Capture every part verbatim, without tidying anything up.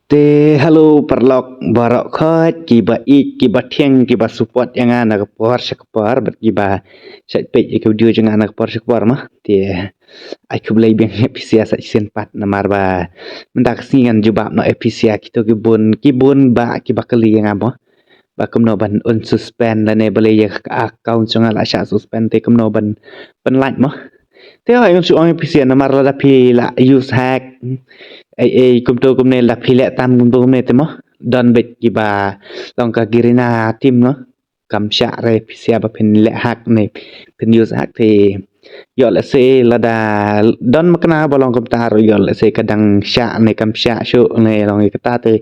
Te hello paralok baroh khoit, kiba ïeit, kiba thiang, kiba support ïa nga na ka por sha ka por, bad kiba shait peit ïa ka video jong nga na ka por sha ka por mo. Te ai khublei biang ïa phi sha sa shisien pat namar ba mynta ka sngi ngan jubab noh ïa phi sha kito ki bun, ki bun ba kiba kylli ïa nga mo. Ba kumno ban unsuspend lane balei ïa ka account jong nga la shah suspend te kumno ban, ban lait mo. Te hooid ngam shu ong ïa phi sha namar lada phi la use hack. Ei ei kumto kumne lada phi leh tam kumto kumne te mo. Don beit kiba long ka Garena team mo. Kam shah re phi sha ba phin leh hack ne phin use hack te ïoh lehse lada don makna ba long kumta ruh ïoh lehse ka dang shah ne kam shah shuh ne long ïa kata te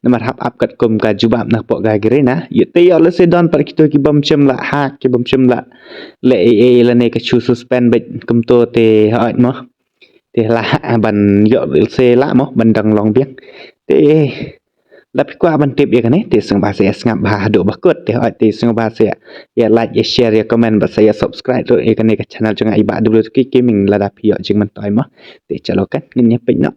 namar hap ap katkum ka jubab na pok ka Garena. Ïoh te ïoh lehse don pat kito ki bym shym la hack, ki bym shym la leh ei ei lane ka shu suspend beit kumto te hooid mo. Te lah ban ïoh lehse lah mo ban dang long biang. Te lada phi kwah ban tip ïa kane te sngewbha sa ïa sngap bha haduh ba kut te hooid te sngewbha sa ïa like, ïa share, ïa comment bad sa ïa subscribe ruh ïa kane ka channel jong nga i Bah W K Gaming lada phi ïoh jingmyntoi mo. Te chalo kan ngin ïa peit noh.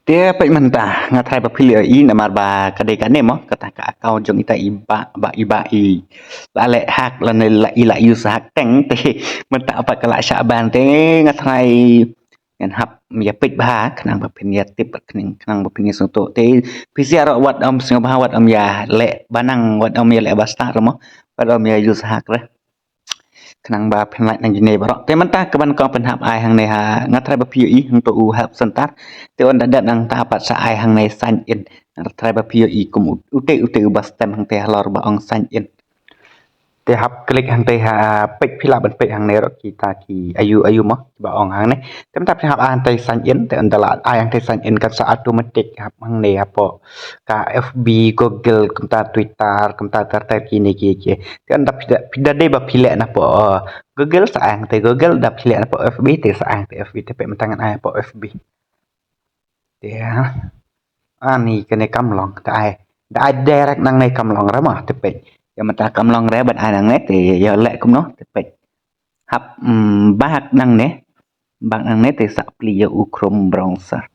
Te peit mynta nga tharai ba phi la ïohi namar ba ka dei kane mo kata ka account jong ita i Bah, Bah, i Bah i la leh hack lane la i la use hack teng te mynta pat ka la shah ban te nga tharai ngan hap ïa peit bha khnang ba phin ïa tip khnang, khnang ba phin ïa sngewthuh te phi sha ruh wat ym sngewbha wat ym ïa leh ba nang wat ym ïa leh ba start ruh mo wat ym ïa use hack re. Khnang ba phin lait nang kine baroh. Te mynta ka ban kong phin hap ai hangne ha nga tharai ba phi ïohi hangto u help center. Te ynda dep nangta pat sa ai hangne sign in. Nga tharai ba phi ïohi kum u- ute ute u ba stem hangte halor ba ong sign in. Te hap click hangte ha peit phi lah ban peit hangne ruh kita ki ayu ayu mo kiba ong hangne. Te mynta phi hap ai hangte sign in te ynda la ai hangte sign in kan sa automatic hap hangne hapoh ka F B, Google, kumta Twitter, kumta ter ter kine ki ki. Te ynda phi da, phi da dei ba phi leh na poh, uh, Google sa ai hangte Google, da phi leh na poh F B te sa ai hangte F B te peit mynta ngan ai poh F B. Te ani kane kam long te ai. Da ai direct nangne kam long re mo te peit. Ïa mynta kam long re ban ai nangne te ïa leh kumno te peit. Hap, mm, bak nangne. Bak nangne te sa plie ïa u Chrome browser.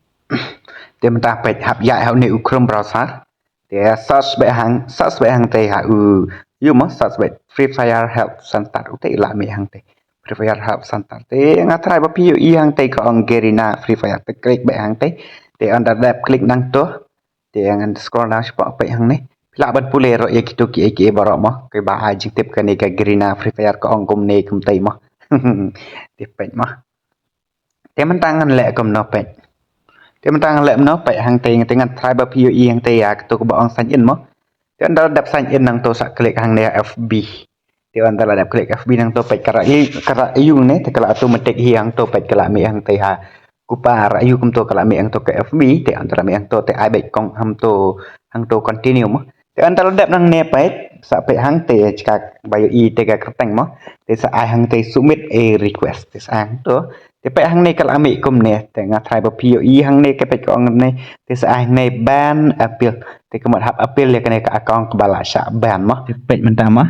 Te mynta peit hap ïa ha une u Chrome browser. Te search beit hang, search beit hangte ha u ïa mo search beit Free Fire Help Center ute i la mih hangte. Free Fire Help Center. Te nga tharai ba phi ïohi hangte ka ong Garena Free Fire te click beit hangte. Te ynda dep click nangto. Te ngan scroll down shapoh peit hangne. Phi lah ban pule ruh ïa kito kiei kiei baroh mo. Kiba ai jingtip kane ka Garena Free Fire ka ong kumne kumtai mo. Te peit mo. Te mynta ngan leh kumno peit. Te mynta ngan leh kumno peit hangte te ngan tharai ba phi ïohi hangte ïa kato kaba ong sign in mo. Te ynda dep sign in nangto sa click hangne F B. Te ynda la dep click F B nangto peit ka ra ïa ka ra ïa ne te ka la automatic hi hangto peit ka la mih hangte ha. Kupa ra ïa kumto ka la mih hangto ka F B te ynda la mih hangto te ai beit kong hangto hangto continue mo. Te ynda la dep nangne peit sa peit hangte jaka ba ïohi te ka kyrteng mo. Te sa ai hangte submit a request te sa ai hangto. Te peit hangne ka la mih kumne te nga tharai ba phi ïohi hangne ka peit ka ong ne te sa ai hangne ban appeal. Te ka mut hap appeal ïa kane ka account kaba la shah ban mo. Te peit mynta mo.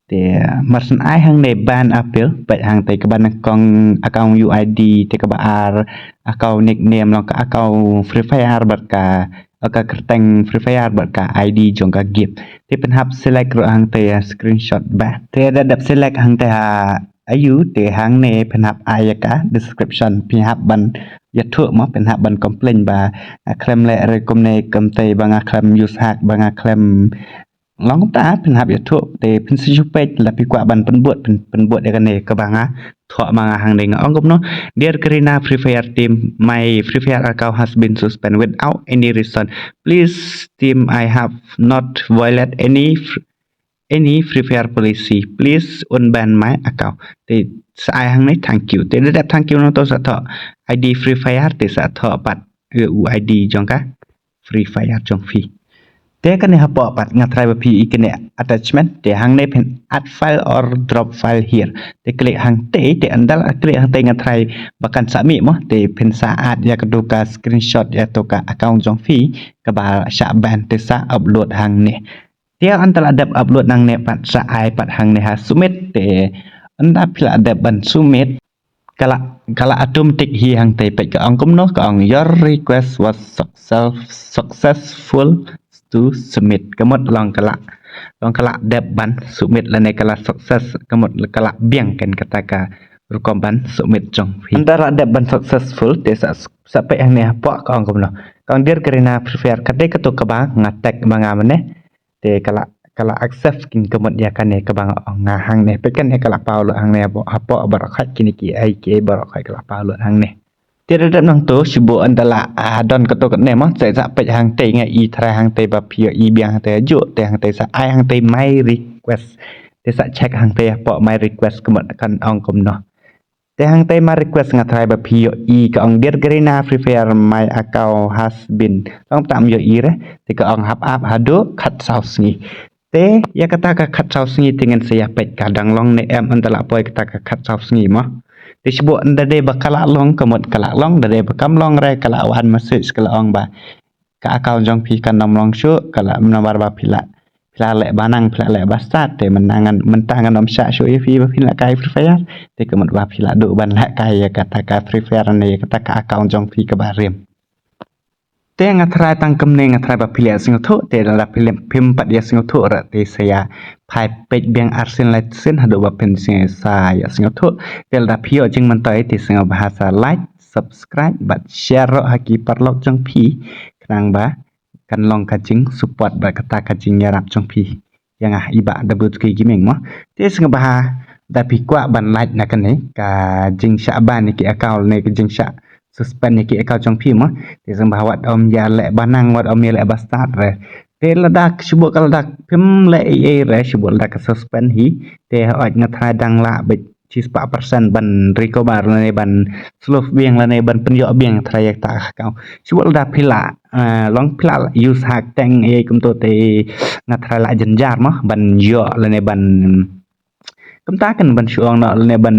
Te mar syn ai hangne ban appeal peit hangte kaba nyngkong account U I D te kaba ar account nickname long ka account Free Fire bad ka ka kyrteng Free Fire bad ka I D jong ka game. Te phin hap select ruh hangte ïa screenshot ba. Te da dep select hangte ha ayu te hangne phin hap ai ïa ka description phin hap ban ïathuh mo phin hap ban complain ba nga khlem leh re kumne kumtai ba nga khlem use hack ba nga khlem long kumta phin hap ïathuh te phin sa shu peit la phi kwah ban pynbud phin pynbud ïa kane kaba nga thoh ma nga hangne nga ong kumno. Dear Garena Free Fire team, my Free Fire account has been suspended without any reason. Please team, I have not violated any fr- any Free Fire policy. Please unban my account. Te sa ai hangne thank you. Te da dep thank you nangto sa thoh I D Free Fire te sa thoh pat ïa u I D jong ka Free Fire jong phi. Te kane hapoh pat nga tharai ba phi ïohi kane attachment te hangne phin add file or drop file here. Te click hangte te ynda la click hangte nga tharai ba kan sa mih mo te phin sa add ïa kato ka screenshot ïa kato ka account jong phi kaba shah ban te sa upload hangne. Te ynda la dep upload nangne pat sa ai pat hangne ha submit te ynda phi la dep ban submit. Ka la, ka la automatic hi hangtei, peit ka ong kumno, ka ong your request was success-, successful to submit. Ka mut long ka la, long ka la dep ban submit lane ka la success, ka mut ka la biang kan kata ka rukom ban submit jong phi. Ynda la dep ban successful te sa, sa peit hangne hapoh ka ong kumno. Ka ong dear Garena Free Fire, ka dei kato kaba nga tag ma nga mynne. Te ka la, ka la accept kin ka mut ïa kane kaba nga ong nga hangne. Peit kane ka la paw lut hangne hapoh, hapoh baroh khoit kine ki ei ki ei baroh khoit ka la paw lut hangne. Te da dep nangto shu buh ynda la, ah, don kato katne mo, sa, sa peit hangtei nga i trai hangtei ba phi ïohi biang hangtei hajuh, te hangtei sa ai hangtei my request. Te sa check hangtei hapoh my request ka mut kan ong kumno. Te hangtei my request nga trai ba phi ïohi ka ong dear Garena Free Fire, my account has been. Long tam ïohi re, te ka ong hap ap haduh khatsaw sngi. Te ïa kata ka khatsaw sngi te ngin sa ïa peit ka dang long ne em ynda la poi kata ka khatsaw sngi mo. Te shu buh ynda dei ba ka la long ka mut ka la long, ynda dei ba kam long re ka la wan message ka la ong ba ka account jong phi kan ym long shuh, ka la namar ba phi la, phi la leh ba nang, phi la leh ba start, te mynta ngan, mynta ngan ym shah shuh ïa phi ba phin lehkai Free Fire. Te ka mut ba phi la duh ban lehkai ïa kata ka Free Fire ne ïa kata ka account jong phi kaba rim. Te nga trai tang kumne, nga trai ba phi leh sngewthuh, te lada phi leh phim pat ïa sngewthuh re te sa ïa phai peit biang arsien laisien haduh ba phin sa ïa sngewthuh. Te lada phi ïoh jingmyntoi te sngewbha sa like, subscribe bad share ruh ha ki paralok jong phi khnang ba kan long ka jingsupport bad kata ka jingïarap jong phi ïa nga i Bah W two K Gaming mo. Te sngewbha da phi kwah ban like na kane ka jingshah ban ïa ki account ne ka jingshah suspend ïa ki account jong phi mo. Te sngewbha wat ym ïa leh ba nang, wat ym ïa leh ba start re. Te lada shu buh ka lada phim leh ei ei re shu buh lada ka suspend hi. Te hooid nga trai dang lah beit shispah percent ban recover lane ban slough biang lane ban pynïoh biang trai ïa kata ka account. Shu buh lada phi la, eh, long phi la use hack teng ei kumto te nga trai la jynjar mo ban ïoh lane ban kumta kan ban shu ong noh lane ban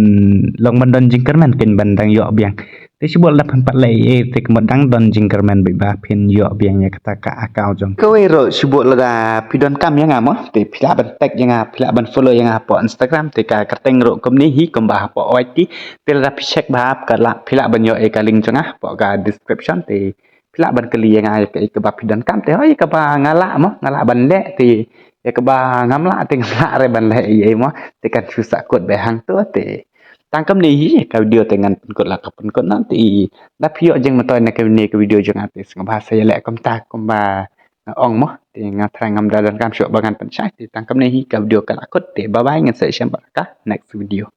long ban don jingkyrmen kan ban dang ïoh biang. Te shu buh lada phin pat leh ei ei te kumta dang don jingkyrmen beit ba phin ïoh biang ïa kata ka account jong. Kawei ruh shu buh lada phi donkam ïa nga mo te phi lah ban tag ïa nga, phi lah ban follow ïa nga hapoh Instagram, te ka kyrteng ruh kumne hi kumba hapoh Y T. Te lada phi check bha ka la, phi lah ban ïoh ïa ka link jong nga hapoh ka description, te phi lah ban kylli ïa nga ïa ka, ïa kaba phi donkam, te hooid ïa kaba nga lah mo, nga lah ban leh, te ïa kaba ngam lah te ngam lah re ban leh ei ei mo. Te kan shu sah kut beit hangto te. Tang kumne hi ka video te ngan pynkut la ka pynkut na te. Da phi ïoh jingmyntoi na kane ka video jong nga te sngewbha sa ïa leh kumta kumba nga ong mo. Te nga trai ngam da donkam shuh ba ngan pynshai, te tang kumne hi ka video ka la kut te. Bye bye, ngin sa ïashem bad ka next video.